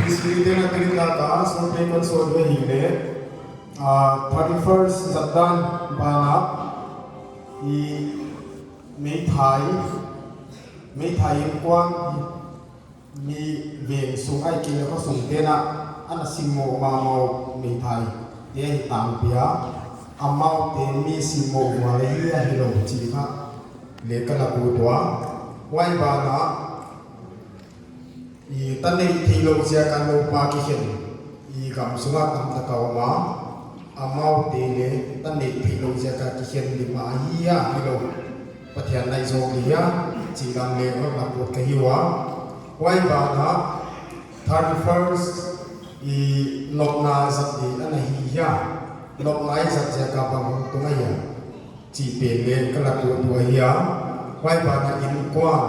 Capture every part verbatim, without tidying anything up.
History te na tiri ta ka, so te kon so de hi le. Ah, thirty-first zatdan bana i meithai, meithai innkuan mi veng sung ahihkeileh khosung te'n a, ana simmoh mahmah meithai te hi tangpi a, amaute mi simmoh vual ahi a hilou chih kha le ka lak ut ua. Huai banah i ta neih theihlouh ziak a nupa kikhen i gam sung a tamtak a om a, amaute le ta neih theihlouh ziak a kikhen ding mah ahi a, hilou Pathian naihzawk di hia chih lam le hon lak ut ka hi ua. Huai banah thirty-first i nopna zat di ana hi hia, nopna i zat ziak a bang hong tung ahia chih pen le ka lak ut uh ahi a. Huai banah innkuan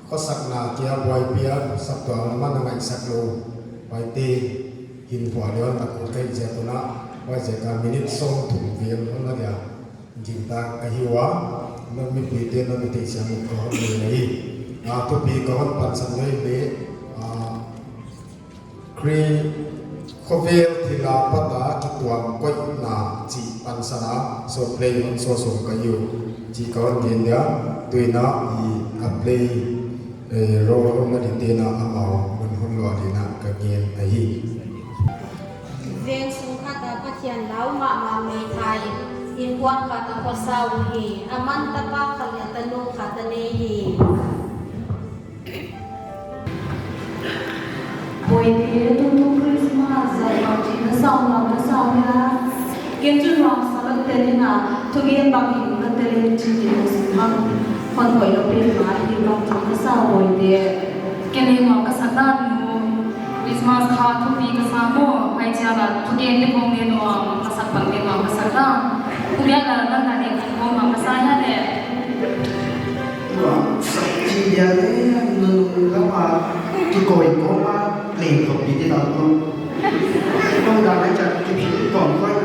khosakna kia buaipih a, saptuam lam a na ngaihsak lou, huaite hinkhua le hon lak ut ka hih ziak un a, huai ziak a minute sawmthum vel hon la dia. Gingta ka hi ua, non mipite non mi theihsiam uh ka hon nei hi. Ah, thupi ka hon pansan nuam le, ah, Khrist khovel thil apat a kituam koihna chih pansan a, so play hon so sawm ka hi uh chih ka hon gen dia, tuin a i a play, eh, role hon la dingte'n a amau mun hon luah dingin a ka gen ahi. Veng sung khat a Pathian lau mahmah meithai, innkuan khat a khosa uhi, aman tapa khat leh tanu khat a nei hi. Bawite, tutung Christmas zat bangchi na sa uh, na sa uh hia? Ken chu nuam sa lou tel in a, thugen bangin ka tel in chin di lungsim bang hon koih lou pen mah hi, bangchi na sa uh Bawite? Ken leng nuam ka sa ta nu. Christmas kha thupi ka sa maw, huai chiang a thugen te khong leng nuam ka sa, bang leng nuam ka sa ta. Thugen la la la leng khong nuam ka sa hia leh. Ua, sa chi dia leh, nunung lam a kikoih kawm a leng khop pi di lam tu. Kong da lai chat ki phi kong koi.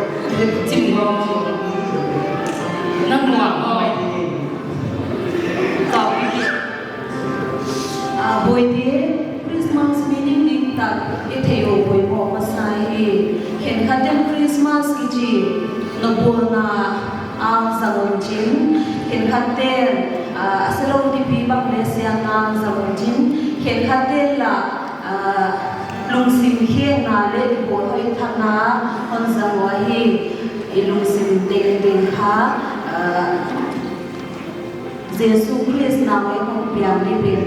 Chim kong. Nang nuam koi. Kau. Ah, Bawite, Christmas meaning ding tak i theih uh poimoh masa hi. Khenkhat ten Christmas kichi na bawlna a zang un chin, khenkhat ten, ah, a se lou dipi bang leh siamna a zang un chin, khenkhat ten la, ah, lungsim khekna leh i bawl hoih thakna hon zang uh ahi. I lungsim tengteng kha, ah, Jesu Khrist na mai hong piang di pen,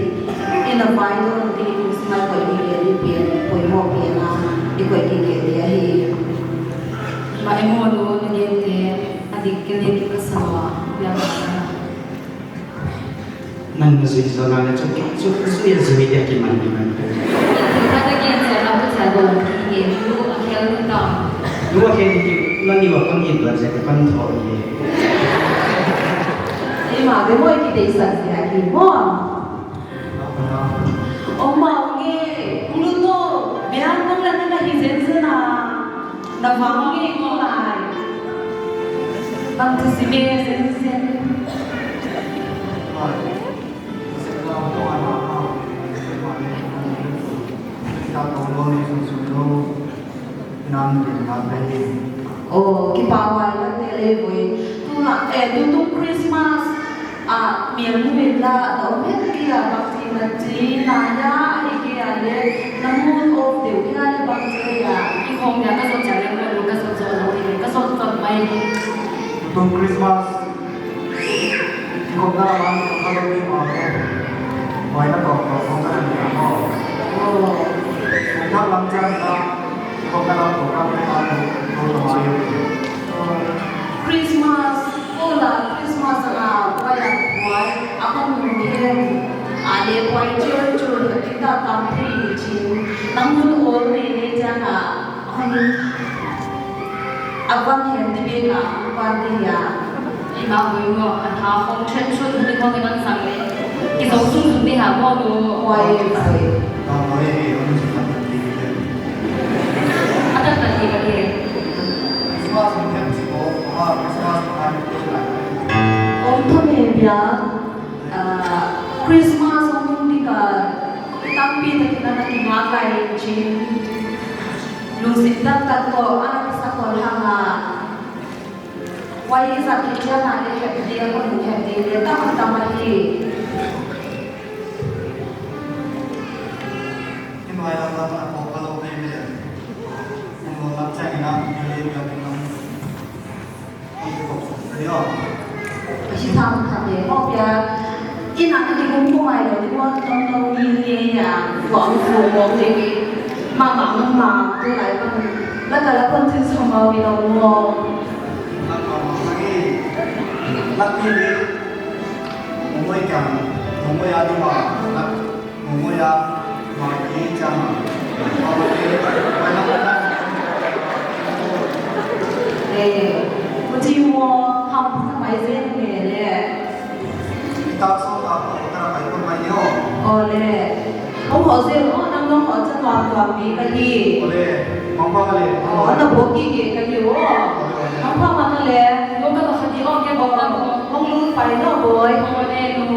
i na vai dawn di lungsim a i koih gige di pen, poimoh pen a i koih gige di ahi. Mah e maw nu, na gente a dik kei leh ki ka sa lou a, piang a. Nang na zui zaw na leh chu, chu, chu ya zui dia ki man, ki man. Ka ta gen sa na pu sa dawn ki gen, nu a khel ta. Nu a khel ki, na ni wa kon gen dawn sa ka pan tho ye. Ei mah be maw i ki deihsak zia hi maw. Om mah nge, ulu to, biang nang la na hi zen zen a. Na vang nge ko lai. Bang tu si me zen zen. Oh, kipahhuai lel e voi. Tu la, eh, tutung Christmas a, mial nu in la, na om het kei a, bangchi na chi na hia, ahihkeileh na mood off deuh hia, bangchi hia. I khong dia ka zot chiang leh, ka zot zot lou, ka zot zot mai. Tutung Christmas. Kikhopna lam ah, ka lo ni ma ko. Huai na ko, ko, ko ka ni ma ko. Oh. Kum thak lam chiang ka, kikhopna lam ko ka ni ma ko, ko ka ma yo. Christmas, ko la Christmas a, huai a huai, a ko mu hem. A le huai chul chul, kita tam thei chin. Nang mun ol nei nei chiang a. A van hiam di bek a, van di hia. I ma bui mo, a tha khong chen chun, di khong di van sang le. Ki zong sung sung di ha mo mo. Huai, huai. A tak tak di ka di. Om thum e bia. Ah, Christmas hong tung ding a, tampi takin ana kingak lai chi Lungsim taktak toh ana kisa khol hang a. Huai zat kichian a leh hep ding, kon hep ding leh tamtak ahi. Kin huai lam lam a kawk ka lou ve ve. Kin lou lam chiang in a, kin lou lam chiang in a. Ahi tham tham e, kawk pia. Inn a ki kum kum mai lou, ni mo tong tong ni ni ya, kuang kuang kuang ni ni. Ma ma ma ma, tu lai kon. La ka la kon tun song mau ni lou mo. Lak ma ma ma ni. Lak ni ni. Mo mo ya, mo mo ya di ma. Lak. Eh, huchi maw, ham sa mai zen nge le. Aw le. Hong ho zel, aw, nang nong ho chan wa wa mi ka hi. Aw le, mangpha le. Aw, na bo ki ki ka hi aw. Mangpha ma na le. Nong ka la kha di aw ke bo ka ko. Hong lu pai no boy. Aw le, nong.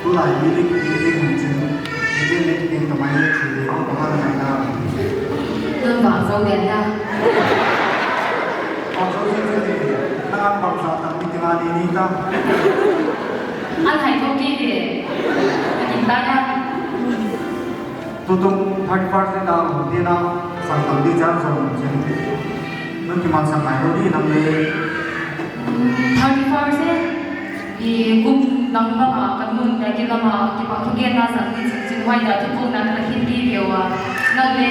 Tulai mi lik lik lik mun chin, mi lik lik lik tamai lik lik lik, oh, kau hal ngai na. Nang bang zau dia ya. Bang zau dia dia. Nang bang sa tang mi tengah ni ni ta. An hai thou ki dia. Ka tin ta ya. Tutung thirty-first ni ta, dia na sang tam di jan sang chin. Nang ki man sang ngai lou di nang le. Thirty-first eh. I kum dang bang a, ka nun ka ki lam a, kipahthugenna zang ni chin chin huai da tu kum na ka hin di leu a. Nang le,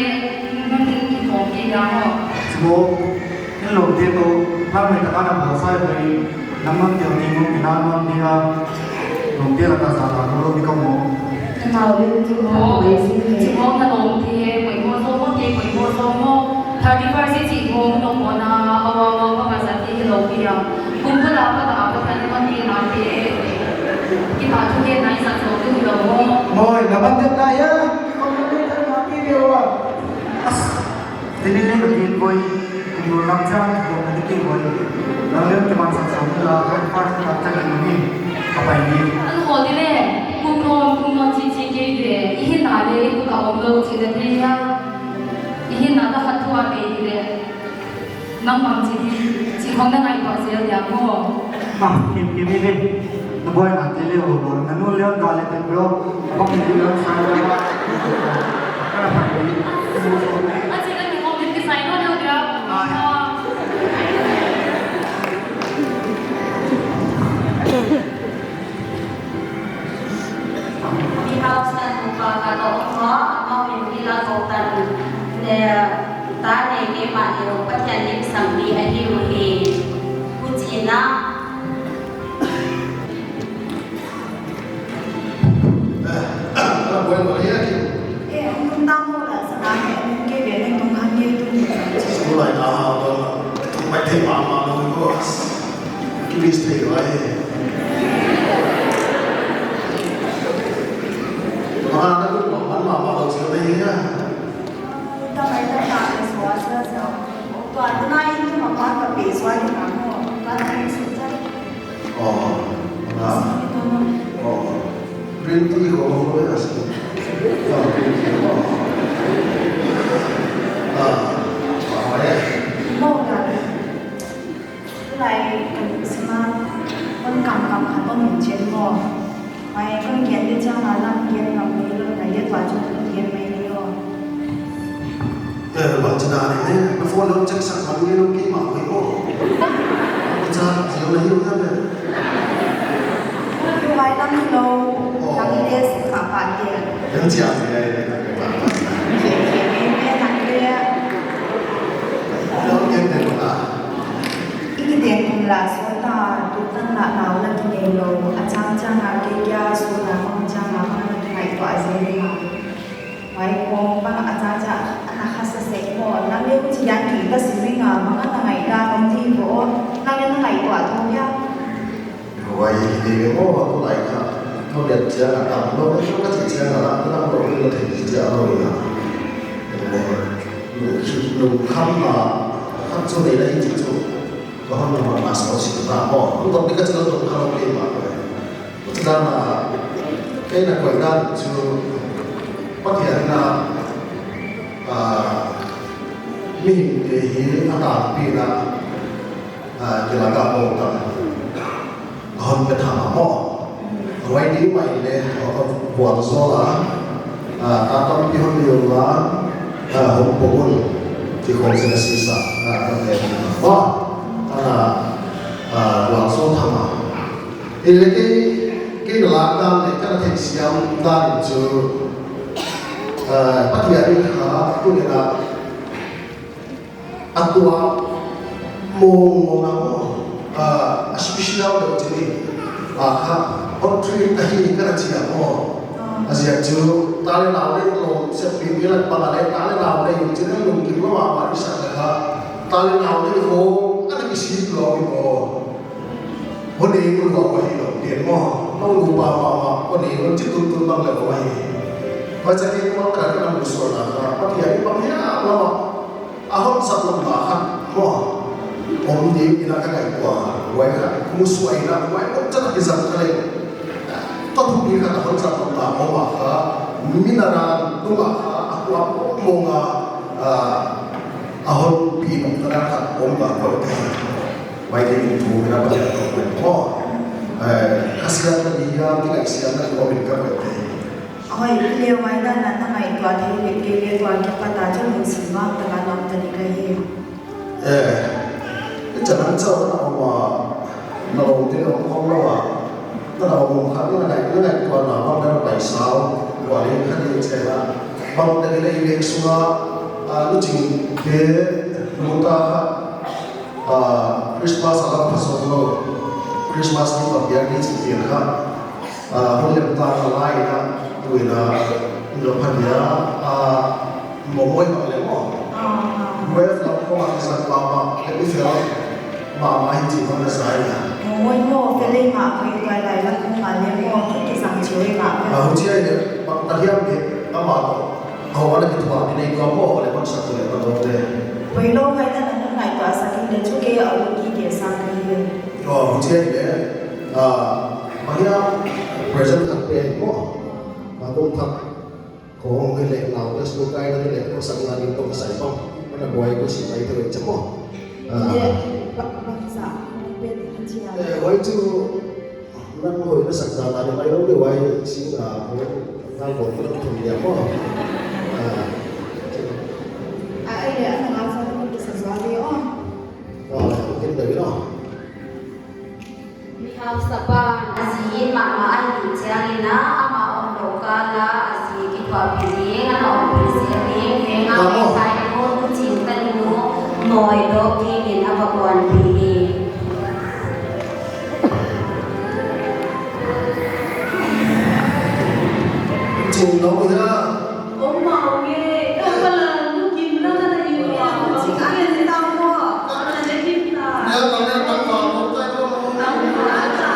nang le ki kong ki da mo. Simo, in lo te to, nang le ta ka na bo sai bai, nang nang te ni mo ki na nang di a, lo te la ta sa la lo di ka mo. Ka nau le tu ka bai si ne. Simo na lo te, bai mo so mo te, bai mo so mo. Thirty-first si mo no mo na, awa wa wa wa sa ti lo pi a. Kum bul a pat a pat a ni man ni na te. Kipahthugenna i sa zo tu lo mo. Moi, na ban te ta ya. Ki kon na te ta na pi de wa. As. Tini le ka tin boy. Kum bul lam cha ko na tin boy. Nang le ki man sa sa la, kan pas na cha ni ni. Ka pai ni. An ho di le. Kum no, kum no chi chi ke de. I hin na le, ku ka om lo chi de te ya. I hin na ta khat thua ke de. Nang bang chi, chi khong na ngaihtuah zel dia maw. Ah, kim, kim, kim, kim. Na buaina te le o, na nu le on ga le te bro. Bang ni le on sa le. Kana pa ni. A chi na ni khong ni ki sai no le dia. Ah. Mi hausa nupa ka toh maw, amau in mi la toh tan ne, ta ne keimah in Pathian lim sang mi ahi uhi. Huchiin a. Eh, ala buai buai ya ki. Eh, hong tung tam mo la sa na he, hong ke be ne tung han ye tung ye sa. School lai na ha, tung bai thei ma ma lo ko. English thei vai. Mangana tu mangana mama lo sio dei ya. Ta mai ta ta ke sua sua sua. Tua tu na in tu mama ka pe sua di na mo. Ta na in su sa. Oh, na. Sini tu no. Oh. Green tea ko mo ko ya si. Oh, green tea ko. Ah, apa ya? Mo ka. Tulai kan sima kon kam kam khat kon hong chen maw. Mai kon gen di chiang a lam gen ngam ni lou, nai le tua chu kon gen mai ni lou. Eh, bang chi dan ni ne, na phone lou check sak man ni lou ki ma hoi ko. Ko cha zio na hiu na be. Ko vai lam ni lou, oh. Lam ni le si kha pa ke. Yang chia ni ai ni ka ke pa. Ke ke ni ne na le. Lou gen de ko la. I kideng kum la sual ta, tutan la lau la kinei lou, a chang chang a kei kia su la kong chang a kong la kingaihtuah zel ing a. Huai kong bang a chang chang a na kha sa sek maw, nang le huchi dan ki ka si ring a, mangana ngaihdan om di ko, nang le na ngaihtuah thou hia. Huai hi di ve maw, tulai kha, thou lian chiang a tam lou, ka chi chiang a la, nang lou le thei chiang lou ing a. Lungkham a, khat chu nei la i chi chu. Ka hon na ma mas ko si ta mo. Hon to ni ka chila to ka lo ke ma ko. Ko chila na, kei na ko dan chu, Pathian na, ah, mihingte hi a tampi na, ah, kila ka mo ta. Hon pe tham a mo. Huai di mai le, hon vualzawl a, ah, ta tampi hon lio la, ah, hon pogul, ti khong sena sisa, ah, kan le mo. Ana, ah, vualzawl tham a. Ile kei, kei na lak dan le, ka na theisiam dan chu, ah, Pathian in kha, tu le na, a tua mong mong a mo, ah, a special deuh chih ni. Ah, kha, hon treat ahi ka na chi a mo. A ziak chu, ta le nau le lo, sep pi mi la pa le, ta le nau le, chih ni lungkim lou a, ma i sa kha. Ta le nau le ho, ka na kisik lou i mo. Hon ei lua ko hi lou, tien mo. Nong lu pa ma ma, hon ei lua chih tun tun bang le ko hi. Huai cha kei mo ka na mu sual a kha, Pathian in bang hiam la ma. A hon sak lam la khat mo. Om ding in a ka ngaihtuah. Huai kha, mu suai na, huai om chan a kizang ka le. Tua thupi khat a hon sak lam la om a kha, mi na ran tung a kha, a kuak mong a, ah, a hon pi nong ka na khat om la ko te. Huai ding in thu mi na ba ya ko mo. Eh, ka siam na ni ya, mi na siam na ko min ka ko te. Hoih, leh huai dan a na ngaihtuah theih leh kei leh tua kipat a chu lungsim vak tak a na om ta ding ka hi. Eh, i chan a chauh na om a, na om te om khawm lou a, na om kha na ngai, na ngaihtuahna bang na pai sau, tua leh kha ni che la, bang te leh i veng sung a, ah, nu ching te, nu ta kha, ah, Christmas a la pha sawt lou, Christmas ni pa biak ni chih te kha, Ah, hun lem ta ka lai na, tu ina, ina phan ya, ah, mo moi bang le mo. Ah, ah. Mo ya fla ko ma kisa pa ma, le mi fla ma ma hi chi ma na sai ya. Mo moi mo, fla le ma ko i lai lai la ko ma le mo, ki ki sang chi ma. Ah, hu chi ai le, bang ta hiam le, ka ma to. Aw, ana ki thua ni nei tua mo, le kon sa tu le ma to le. Poi lo ngai na na ngai tua sa ki le chu ke au ki ke sa ki le. Aw, hu chi ai le, ah, Mahia present khat pe mo. Ma kum thak. Ko hong hi leh nau te school kai na leh ko sak na ni to sai pang. Mana boy ko si mai to chamo. Ah. Ye, ba, ba sa, pe ni chia. Eh, why to, nang hoi na sak na ni mai lo de why si na ho. Nang ko ko thum ya mo. Ah. Ah, ai le, ana sa ko sa zua de o. Ah, kin da no. Mi hausa pan a zi in mahmah ahih chiangin a, amah omlouh kal a a zi kithuahpih ding, ana ompih ziak ding, veng a veng khai nu, nu Chingtanu, Mawi Dawk Ging in a va kuanpih hi. Ching lo ya. Om mau nge, ka pala nu Kim na na yu ya. Ching a ni ta mo. Ka na le Kim ta. Ya, ka le ta mo, mo ta ko mo. Ta mo ta.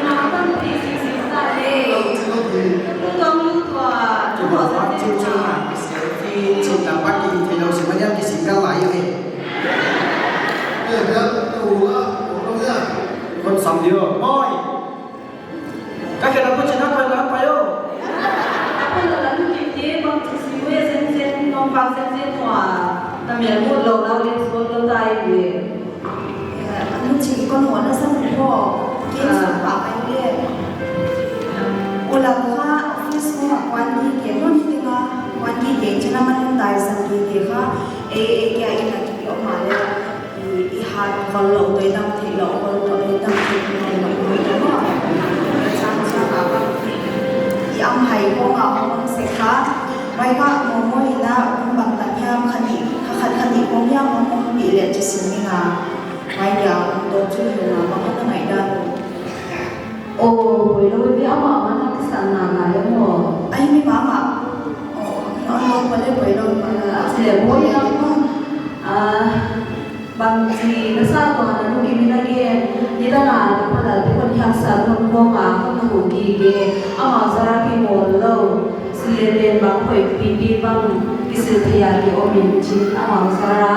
Ma ta ti si si ta le. Lu tong lu tua. Tu ma fa chu chu na ki selfie, chu ta pa ki te lo si ma ya ki si ka lai ve. Eh, ya, tu la, ko ya. Kon sam dio. Moi. Ka khen a ko chin a ko la pa yo. A ko la la nu ki te bang chi si we zen zen, nong bang zen zen tua. Na mel mu lo lau le so lo dai we. Eh, anu chi ko no na sam ko. Ke sa pa ai le. O la kha office ko ma kwan ni ke no ni te nga. Kwan ni ke chana man dai sa ki ke kha. E, e, ke ai na ki o ma le. I, i hat val lou toh i dam theih lou, val toh i dam theih lou, val lou toh i dam theih lou. Chang chang a bang i am hai kong a hong sek kha. Vai kha mo mo ina hong bang tan hiam kha ni, kha khat kha ni kong hiam hong hong pi leh chi sim ina. Vai dia hong dot chu hong a bang hong na ngai dan. Oh, voi lo ni amah mah na kisang na ngai maw. Ai mi mah mah. Oh, no, no, voi lo, voi lo. Ah, si le voi lo. Ah, bangchi na sa tua na nu Kim in a gen. Ni ta na, na pala te kon hiak sa kon kong a, kon na hu ki ge. Amah zara ki mawl lo. Si le len bang khoi pi pi bang kisil thei a ki om in chin. Amah zara.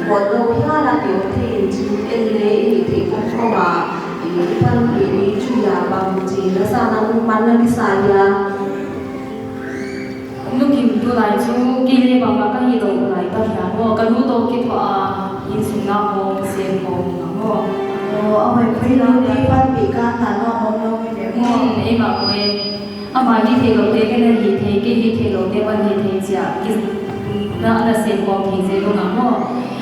Pawt lou hial a ti uh thei in chin en le i thei kawmkawm a, i panpih ni chu ya bang chi na sa nang man na kisa hia. Nu Kim, tulai chu kei leng bangmah ka hih lou lai tak hia maw, ka nu toh kithuah a, insung na hong sem khawm na maw. Oh, a hoih kei lou ni panpih ka ta na hong lou ni le maw. Hmm, ei mah maw e. Amah hihtheihlouhte ken a hihthei, kei hihtheihlouhte pan hihthei chia, ki, na, na sem khawm thei zel lou na maw.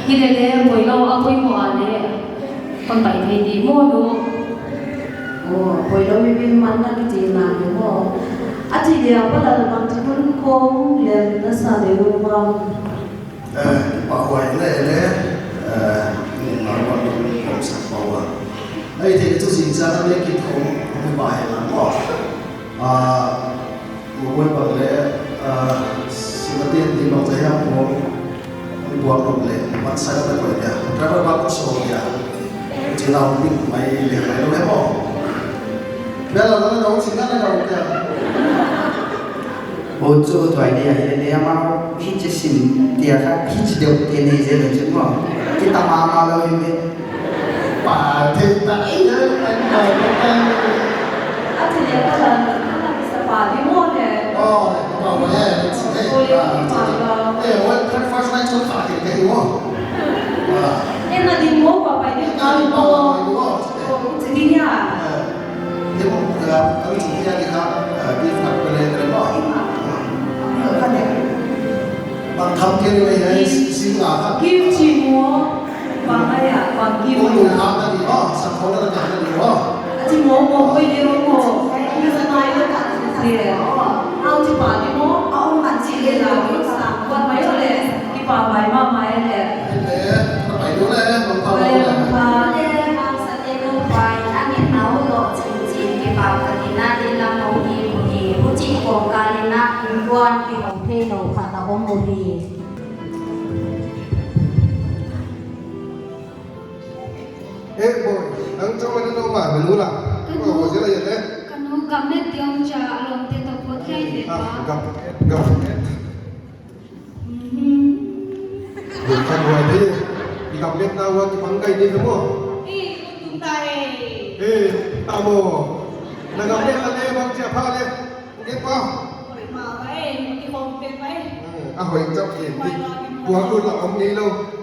Hilele, poilou, a poimoh a leh, kon pai thei di maw nu. Oh, poilou mi pen man na kichi na di maw. A chi dia pa la bang chi kun khawm lem na sa di lou maw. Eh, kipak huai leh, eh, nunglam a min khawm sak pah ua. Ei, thei chu zingchiang a leh kithawm, mi bai na maw. Ah, mawngmawng bang leh, ah, sima tian di bang zai hiam maw. Mi buak lawm leh, man sai na koi dia. Driver bak so dia. Chi lau bik mai leh mai lou he maw. Bel la na lou, si na na lou dia. Aw, chu tuai dia, hilele amau, hichi sim, tia kha, hichi deuh te nei zel lou chin maw. Kita mahmah lou hi ve. Pa, thei ta, ei, ei, ei, ei, ei. A chi le pa la, pa la sa pa di maw le. Oh, pa, pa, eh, it's, eh, ah, eh, well, breakfast night so kha ke, ke, maw. Ah. Eh, na di maw, pa, pa, di ka di maw. Oh, chi di nia. Eh. Dia pun, eh, kami sini ada kah, eh, gift card boleh terima. Bang tham ke ni mai hai, si, si nga kah. Gift chi maw, bang ai a, bang gift. Ulu kah tadi, oh, sang kau dah dah tadi, oh. Chi maw, maw, oi, dia maw. Ai, ini sa mai lo tak, sa dia. Au chi pa ni maw, au man chi le la, sa, buat mai le, ki pa mai ma mai le. Ile, na pai lo le, bang pa le, bang pa. Bang pa le, bang sa te lo pai, a ngen nau lo chin chin, ki pa ka ni na, din lam hong hi, hong hi, huchi kong ka ni na, in kuan ki hong thei lo kha ta hong hong hi. Eh, boy, nang chong na no ma, na nu la. Ka nu. Oh, oh, sila yan, eh. Ka nu, gammet diong cha, alom te to pot kai te pa. Ah, gammet, gammet. Mhm. Dia kan buat dia. Di gammet na buat di pangkai dia semua. Eh, untung tai. Eh, tamo. Na gammet na le bang siapa le? Dia pa. Oi, ma, eh, di kompet, eh. Hmm, ah, hoih chap, eh. Buat tu lah om ni lo.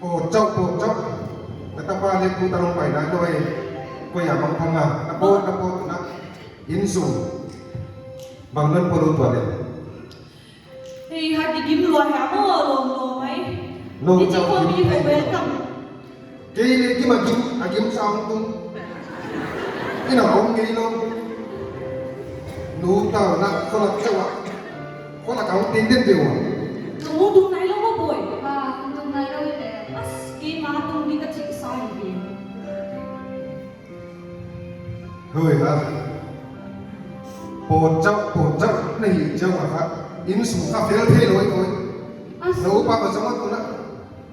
Pawt chauh, pawt chauh. Na tapa leh tu ta hong pai na, koi, koi a bang phang a. Na pawt, na pawt na. Insung. Bang nan pawt lou tua leh. Hei, ha, ki gim lua hia maw, lom lom mai. Lom chauh gim. Welcome. Kei leh gim a gim, a gim sang tung. Ina hong kei lou. Nu ta na, kholak chauh a. Kholak a hong tin den deuh a. Ka mu tung nai lou maw boy. Ah, tung nai lou ve. As, kei ma tung di ka chih sa hi ve. Hoi ha. Pawt chauh, pawt chauh, na hi chauh a kha. Insung kha fel thei lou koi. As. Na upa ka chong tu na.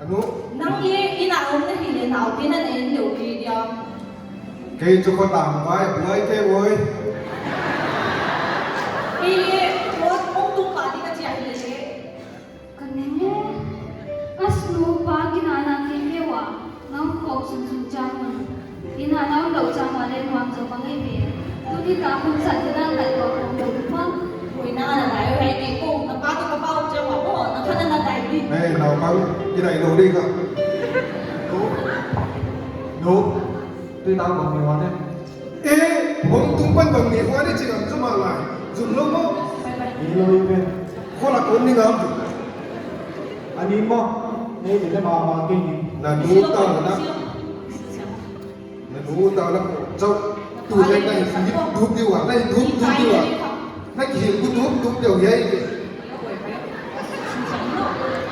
Anu? Nang leh inn a om na hi leh naute na en deuh kei dia. Kei chu khotang vai, buai kei oi. Kei leh, khot om tung pa di ka chi a hi leh. Ka ne. As nu pa kina na kei kei ua. Nang khop sun sun chang un. Inn a na om lou chang ua leh nuam zaw bang ei ve. Tuni ta hun sa te dan lai tua kong lou pa. Oi, na na dai oi, hei kei ko, na pa toh ka pa om chang ua ko, na kha na na dai di. Hei, naupang, kidai lou di ka. No. No. Tui ta bang ni ua ne. Eh, hong tung pan bang ni ua ne chi lam chu ma lai. Zum lou mo. Ni lou i pen. Kholak kon ni ngam. Ani mo. Nei de ma ma ke ni. Na nu ta na. Na nu ta na pawt chauh. Tu leh na hi dup diu a, na hi dup dup diu a. Na ki hi dup dup diu hiai ke.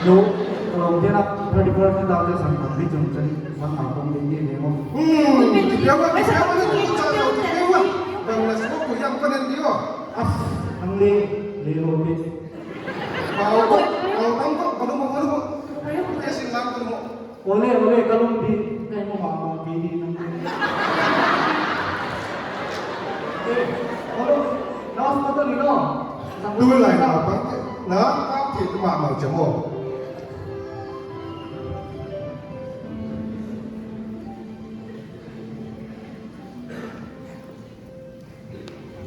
No, kalau dia nak thirty first ni tahu dia sang tapi jom cari sang apa ni dia dia mau. Hmm, dia buat, dia buat, dia buat, dia buat. Bang na semua kuyang panen dia. Ah, ang le, le lo ni. Mau, mau, mau, mau, mau, mau, mau. Dia sing lang mau. Ole, ole, ka lum di, ka mu ma ma di di na. Eh, ole, na sa ta ni no. Tulai na pa, na pa ti tu ma ma chamo.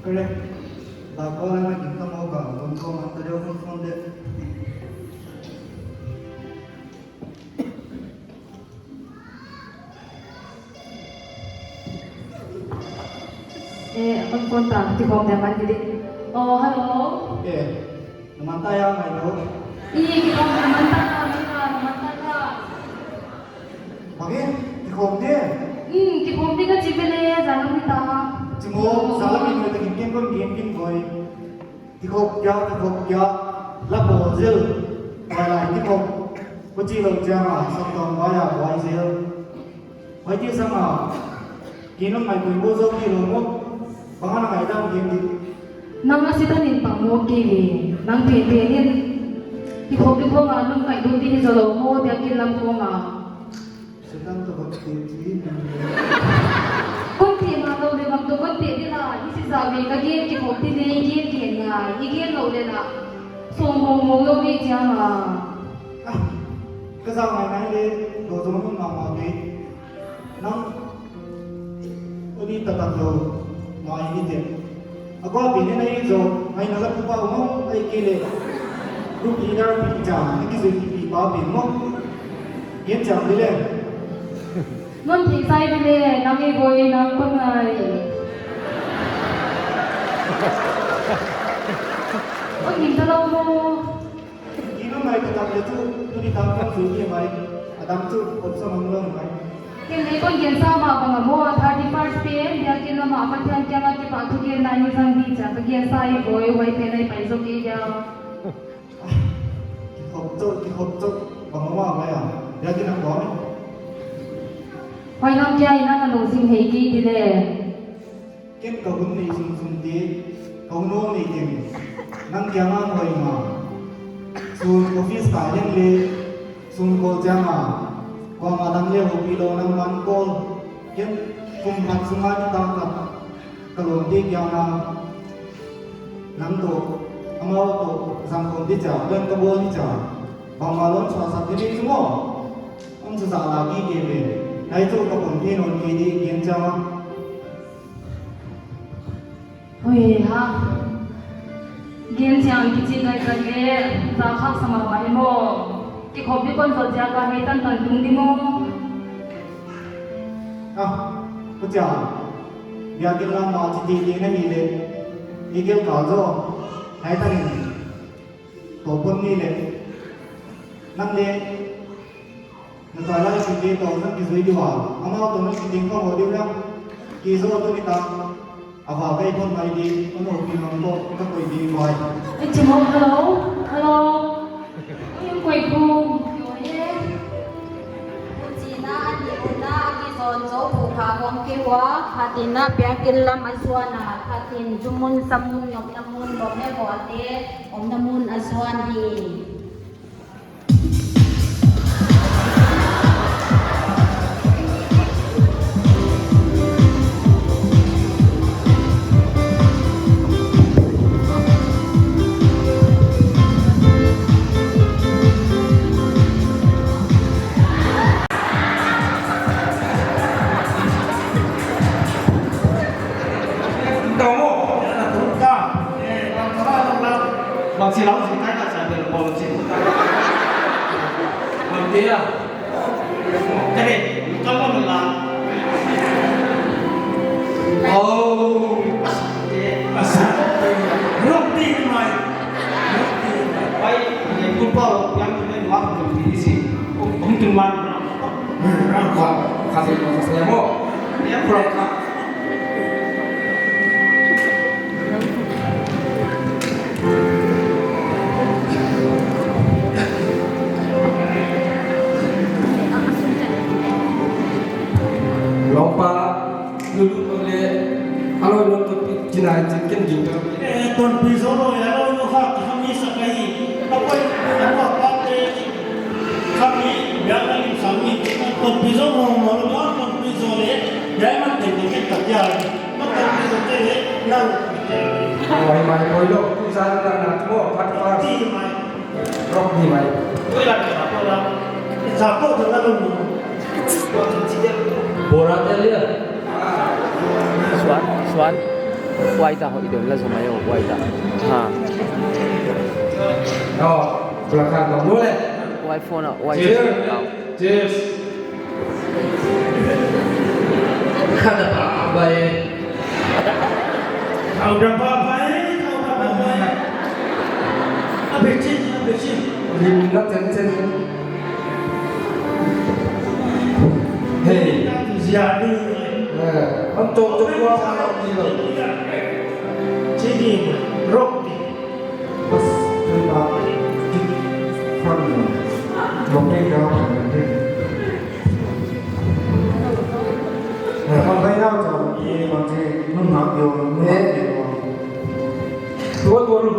Dak ko la na kin ta mo ka, kon ko man ta jo kon phone de. Eh, kon phone ta, ti khom dia man di. Oh, hello. Eh, na man ta ya mai lo. Ih, kikhom na man ta ka, na man ta ka. Bang e, kikhom di? Hmm, kikhom di ka chi ve le, zalam ni ta. Chi mo, zalam ni mo ta kin ken kon gen kin koi. Kikhop kia, kikhop kia, la pawl zel. Huai lai kikhop. Ko chi lou chiang a, sawm tawm vai a, huai zel. Huai ti sang a, kin lou mai kui bo zo ki lou mo. Bang a na ngaidam ki di. Nang a Setan in pang mo ki ve. Nang pen pen in. Kikhop di khong a, nang kai du di hi zo lou mo, dia kin lam khong a. Setan toh bang te chi ni. Kon te ma lou le bang toh kon te di la, hi si za ve ka gen kikhop di le gen gen ngai, i gen lou le la. Sawm mong mong lou ve chiang a. Ah, ka za ngai ngai le, do zo nun ma ma ve. Nang, uni ta ta lou, ma i ni te. A kua pi ni na i zo, ngai na la pu pa u mo, ai ke le. Group leader pi cha, ni ki zui pi pa pi mo. Gen chang di le. Non thei sai di le, nang i boi nang kon ngai. Kon ngim ta lou mo. Kin lou mai ka tam le chu, tu ni tam kan zui ni mai. A dam chu, option hong lou mai. Ken le kon gen sa ma bang a mo, thirty first pen, dia kin lou ma Pathian kiang a kipahthu gen na ni zang di cha, ka gen sa i boi, huai pen ai pai zo ki dia. Kikhop chauh, kikhop chauh, bang a ma mai a, dia kin a kuang. Huai nang kia i na na lungsim hei ki di le. Ken ka hun nei sung sung te, ka hun hong nei teng. Nang kiang a hoi ma. Sun office kai leng le, sun kol chiang a. Kuamah dang le houpi lou nang man kol. Ken kum khat sung a ni ta khat. Ka lawmte kiang a. Nang toh, amau toh, zang kon di cha, ken ka bawl di cha. Bangmah lou suaksak di di chu mo. Om chu za la ki ke ve. Nai chu ka pon the non ki di gen cha. Hui ha. Gen chiang kichi kai kai le, za khak sa mahmah e mo. Kikhop di kon zol ziak a hei tan tan tung di mo. Ah, ko chia. Biakin lam ma chi ti ti na hi le. I gel ka zo. Hei tan in. Toh pon ni le. Nang le. Na tai lai si ke toh nang kizui di ua. Amau toh nang kiding khong di ua. Kizo tu ni ta. A va kai pon mai di. Ano pi nang toh ka koi di vai. Eh, chi mo, hello? Hello? Ui, koi kum. Yo, eh. Pu chi na a ni u na a kizon zo pu kha gong ke ua. Khatin na biakin lam a zuan a. Khatin jumun samun nopna mun nopna bo a te. Omna mun a zuan hi. Tamo. Bang si lau si kai ka sa bel bol si. Bang dia. Kare, kamu nula. Oh. Roti mai. Roti mai. Pai, ni kupa yang ni mak tu di si. Kum tu man. Rangkwa, kasi mo sa mo. Ni ang prangkwa. Longpa, lulu tole, alo lulu topi, jinai jin ken jin topi. Eh, tonpi zo lo, ya lo, lo ha, kami sakai, tapoi, ano, pate, kami, ya lo, sami, tonpi zo lo, mo lo, tonpi zo le, ya man te te ke ta ya. Mai mai poi lo, tu sa na na mo, pat pat. Ti mai. Rok ni mai. Poi la ka poi la. Sa ko to la lo. Bora te lia. Suan, suan. Huai ta ho, i don la zom mai o, huai ta. Ha. Oh, pula khan dong lu le. Huai phone a, huai. Cheers. Cheers. Kha da ba bai. Kha da ba bai, kha da ba bai. A be chin, a be chin. Lim na chen chen. Hey. Zia ni. Eh, an tok tok wa ma ni lo. Chini, rock. Bas, tu ba. Fan ni. Lo ke ga fan ni. Eh, fan bai na cha ni bang che nun na yo, nun na yo. Tuan tuan lu.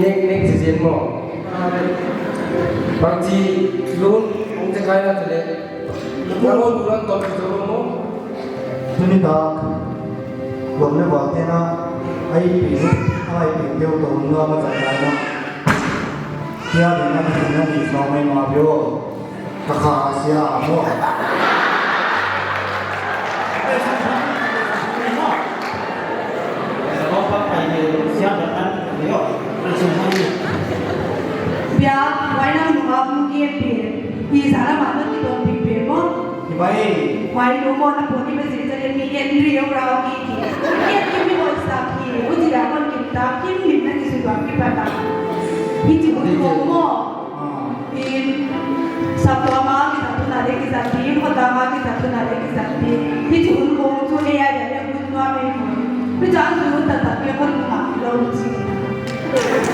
Nek, nek, si jen mo. Bangchi lun, ong te kai na tele. Ka lun duran to ki to mo. Tuni tak. Wan le wan te na. Ai pi, ai pi, deu to na ma sa na. Kia de na, na ni so mai ma bio. Ka kha sia mo. Bia, wai nang nunga hong ke pe. I sa na ma ki don pi pe mo. Ki bai. Wai nu mo na poni ba zi ta le mi en ri o rau ki ki. Ki ki mi mo sa ki. U zi da kon ki ta ki mi na ki su ba ki pa ta. Ki ti mo mo. Ah. In, saptuam a kizat hun a leh kizat ding, khota a kizat hun a leh kizat ding. Hichi hun khong chu ei a dia leh hun nuam mai. Mi chan chu hun taktak mi khon ngak lou chi.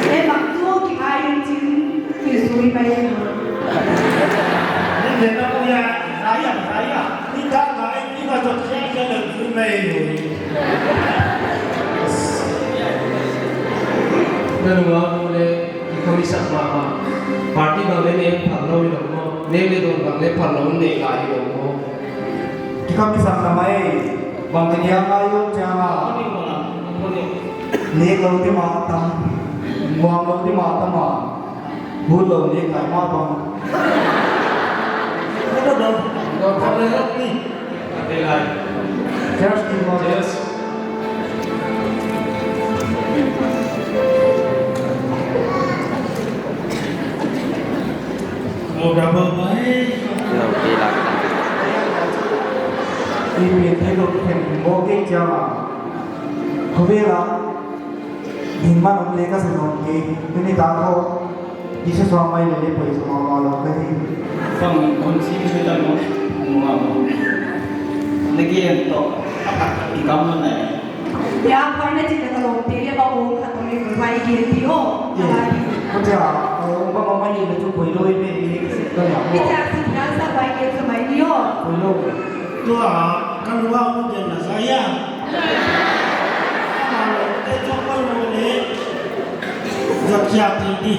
Ei bang chu kingai in chin, kizui mai. Ni le na ya, saya, saya. Ni ta ngai, ni ma jot sia sia lou zui mai. Na nunga mu le. Kikhamisak mahmah. Party bang leh nek phal lou i lou maw. Nek leh don bang leh phal lou nek lai i lou maw. Kikhamisak mahmah e. Bang te nia ngai lou chiang a. Nek lou di mah tam. Muang lou di mah tam a. Hun lou nek lai mah bang. Don, don, don, don. Cheers, team. Cheers. Hello, brother. Hello, okay lah. Ini dia tu kena bokeh jama. Kau bela. Ding man om le ka sa nuam kei, tuni tak khong, i sa suak mai leh leh poi sa mahmah lou ka hi. Bang kon si ka sa nuam, nuam mo. Na gen toh, i kam na nai. Ya, koi na chin na ka lawmte, ya ba ong khat tong i vai gen di o. Ye, ka lai di. Ko tia, o, ba ma mai ni na chu koi lou i me ni ka se ka ya mo. Ita si ya sa vai gen sa mai di o. Koi lou. Tua, kan wa mo gen na sa ya. Te chok poi mo le, zat kia ti di.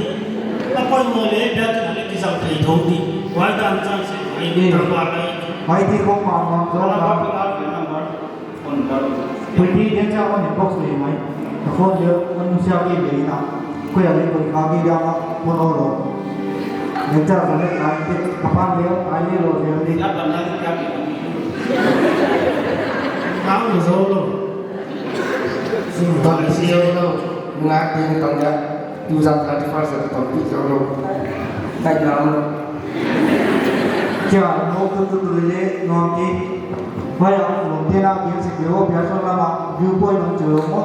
A poi mo le, bia ti na le ki zang thei thou di. Wai dan chang se, wai di tang wa lai. Wai di ko ma ma zo na. Wala ba pi la fi number. Phone kar. Pui di dia cha wa ni box le mai. Ka phone le, wan sia ki le na. Ko ya le ko ka ki dia ma, phone o lo. Neta zane nai te kapan leo, ai leo leo di. Siapa nang siapa? Ang zolo. Simpan siapa? Ngak di tong ya. Two thousand thirty-first ya tong di zolo. Tai nang. Kya, mo tu tu tu le, no ki. Maya, mo tena ki si ke ho, biasa lama, viewpoint nang jolo mo.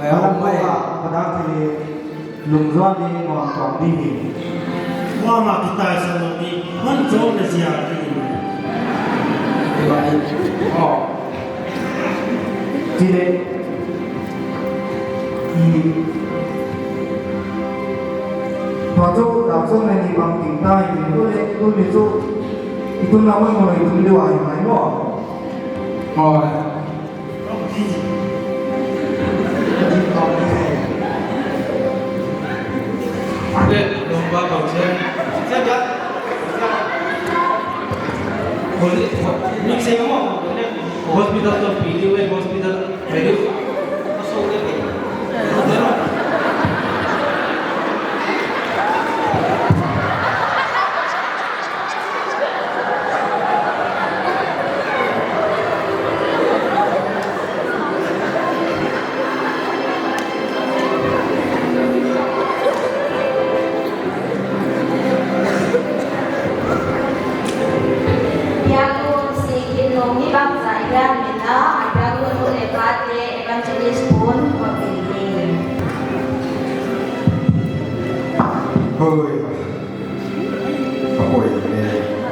Maya, maya. Pada kele. Lungzuan ni ngam tuam di hi. Mama kita sa lo ni, man zong na sia di. Di ba i? Oh. Chile. I. Tua chu, dak zong na ni bang ting tai, ni tu le, tu ni chu. I tu na mo mo i tu le wa i mai mo. Oh. Hospital to P D U hospital.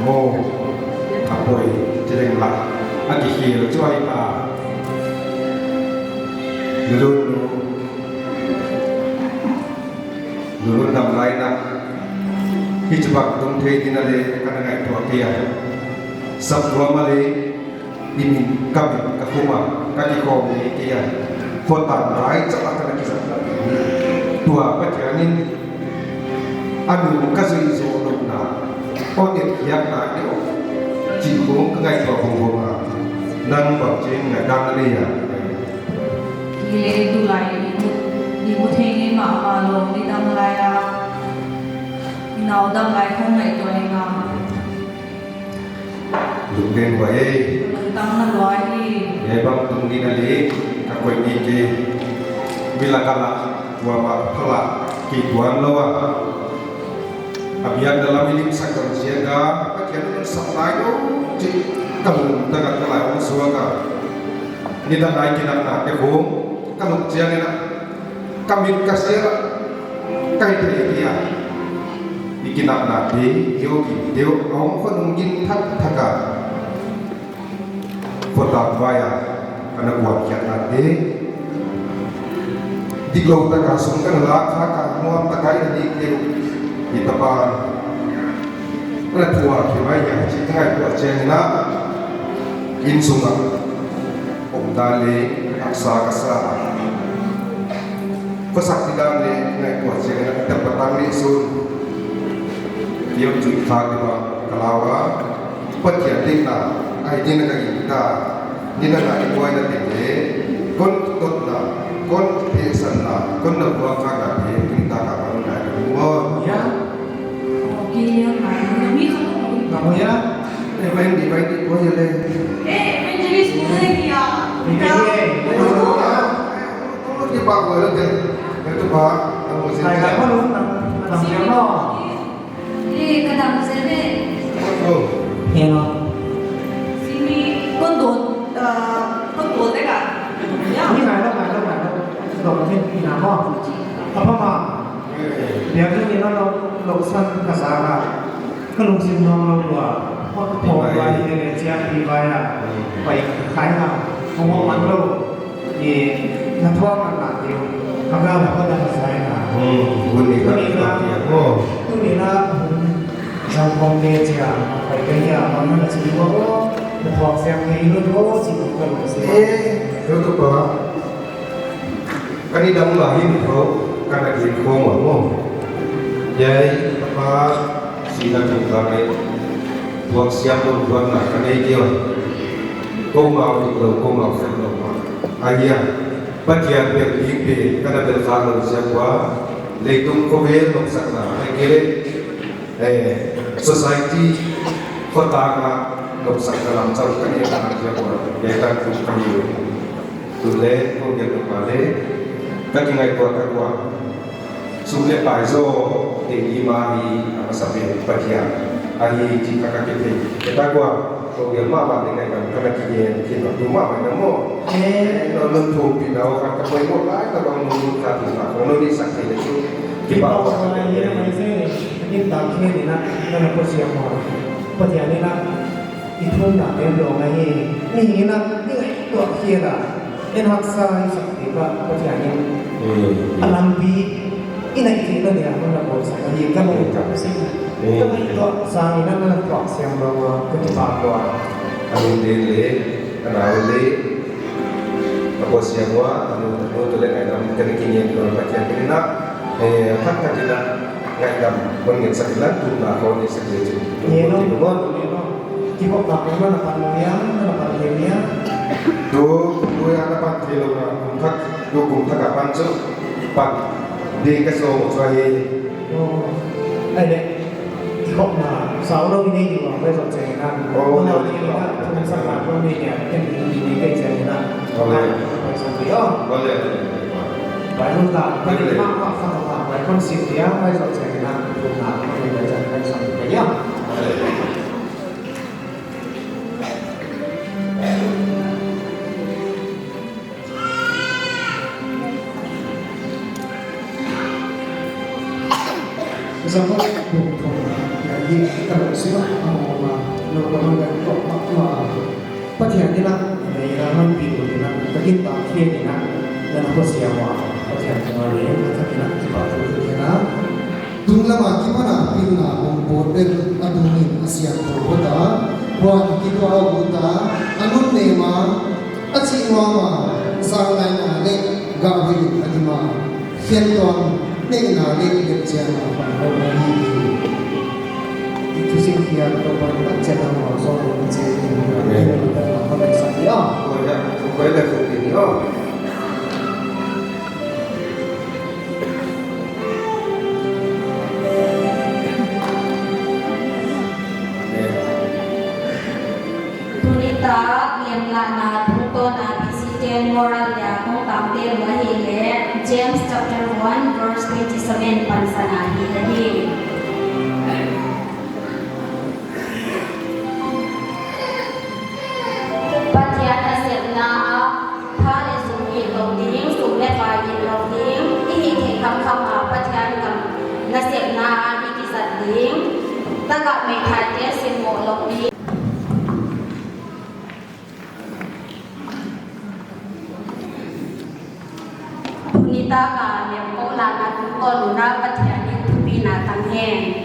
Maw, a poi, chi leng la, a kikhel chu ahi ta. Nulun nu, nulun damlai na, hichibang tung thei ding a leh ka na ngaihtuah kei a. Saptuam a leh, i min ka min ka khum a, ka kikhawm ngei kei a. Khotang rai chauh a ka na kizat na. Tua Pathian in, a nu ka zui zoh louhna, a etkhiakna deuh chih khong ka ngaihtuah huhhuam a. Nang bangchi'n ngaihdan na nei a? Kei leh tulai i mu, i mu thei ngei mahmah lou, nidang lai a, i nau dang lai khong ngaihtuah ing a. Lungden huai e. Lungtang na lua hi. Hiai bang tung ding a leh, ka koih ngei kei. Mi lak a lah, kuamah pha lah, kituan lou a. A biakna lam i limsak dan ziak a, Pathian in sap lai lou, chih ka lungtang a ka lai om suak a. Nidang lai kinakna te khong, ka lung chiang in a. Ka mit ka sia, ka hi thei dia. I kinakna te, i awgim te, a om khonung gin thakthak a. Khotang vai a, ka na guatkhiatna te. Diklou taka sung ka na lak kha ka nuam taka i na dik te. I tapa. Ka na thuak hi mai a, chih ka ngaihtuah chiang in a. Innsung a. Omdan leh haksa ka sa. Khosak didan leh ngaihtuah chiang in a, ka patang leh sun. Kiam chui khak ding bang ka lau a. Pathian deihna, ahi ding a ka gingta. Nidang a i buaina teng leh, kon dotna, kon phehsanna, kon na buak khakna te, tuni tak a ka hon ngai ka mu a. Ya. Okay, ya, ngai, mi khat na mu ya. Eh, main di, main di, buai ya leh. Eh, evangelist, buai ya. Ni ke ye. Kipak buai leh, tu pa, kamu sini. Kai, kai, malu, nang, nang, nang, nang. Eh, ka dam zel e. Oh. Hello. Simi, kon dot, ah, kon dot dek a. Ya. Ni ngai lou, ngai lou, ngai lou. Dot dek ni na mo. Apa ma? Biak ni na lou, lou san ka sa ka. Ka lungsim nuam lou lua. Hot thawm lai ni leh chiang ni vai a. Pai khai na. Hong hong man lou. I na thuak na na tiu. Ka ga na ko da sa na. Hmm, hun ni ka. Tuni na, oh. Tuni na, hmm, zang kong te chia, pai ka hia, man na chi ko, na thuak siam kei lou ko, chi ko ka lou si. Eh, tu tu pa. Ka nidang lai ni ko, ka na ki ko ma mo. Yai, pa, si na tu ka me. Thuak siam lou thuak na ka nei kei. Ko mau dik lou, ko mau fel lou ma. Ahi a. Pathian bel ding pen, ka na bel kha lou ziak ua, leitung khovel nopsakna, ahihkeileh, eh, society khotang a nopsakna lam chauh ka nei kha ziak ua, hiai tan kum ka hi. Tu leh, ko gen lou ka leh, ka kingaihtuah ka ua. Sum leh pai zaw, teng i ma hi, a masa pen Pathian. Ahi chih kha ka kithei. Kei tak ua, ko gel mahmah leh ngaidam ka na kigen, kei tak tu mahmah na mo. Eh. No, no thupi na, o kha ka poimoh lai, ka bang nu ka tu na, ko no ni sak thei leh chu. Kipak. Kipak lai ni na mai se, kin tak khe ni na, na na ko siam mo. Pathian ni na. I thumna te lawng ahi, mihing in a, i ngaihtuah khial a, en haksa i sak te pah, Pathian in. Hmm. A lampi, i na i theihna dia, hon na bawlsak ahi, ka lawm ka sim. Hmm. Ka ngaihtuah sang in a, na thuak siam lou a, ka kipak ua. A nu te leh, a nau leh, a ko siam ua, a nu, a nu tu leh ngaidam, ka na kingen lou, Pathian in a, eh, phat ka ti na, ngaidam, kon ngen sak in a, tu na ko ni sak leh chu. Ye no. Tu na ko. Kipak tak na na pan liang, na pan liang. Tu, tu ya na pan thei lou na, kum thak, tu kum thak a pan chu, pan. Ding ka so mo chua hi. Oh, ai leh. Kipak na, sau lou ni ni wa, bai zong cheng na. Oh, na ni na, kum sak na, kum ni ni, ken ni ni ni kai cheng na. Oh, le. Bai zong cheng na. Oh, le. Bai lou ta, bai lou ta, bai lou ta, bai kon sik ya, bai zong cheng na, kum na, kum ni bai zong, bai zong cheng na. Oh, le. Pathian in a, na ina man pi tu ina, ka kin ta khe ina, na na ko sia wa, Pathian tungah leng, na ka ina, kipahthu thu ina. Tunglam a kipan a pilna hong bawlpih a dungin a siangthou hon ta, huan kituak ut a, a nunnem a, a chih nuam a, zang ngaihna leh gah hoih a dim a, khen tuam neihna leh lepchianna pang hong hi. Thusim khiat Toupa'n a chiat a mawk zaw in chi in. Amen. Amen. Amen. Amen. Tunitak lemlahna tungtawn a Christian moral lia kong tangte lua hi leh James chapter one verse twenty seven pansan ahi hi. Pathian nasepna ah pha leh sum it lou ding, sum leh pai it lou ding, i hih theih khamkham a Pathian gam nasepna ah i kizat ding, tagah meithaite simmoh lou ding. Tunitak a lemlahna tungtawn un Pathian in thupina tang hen.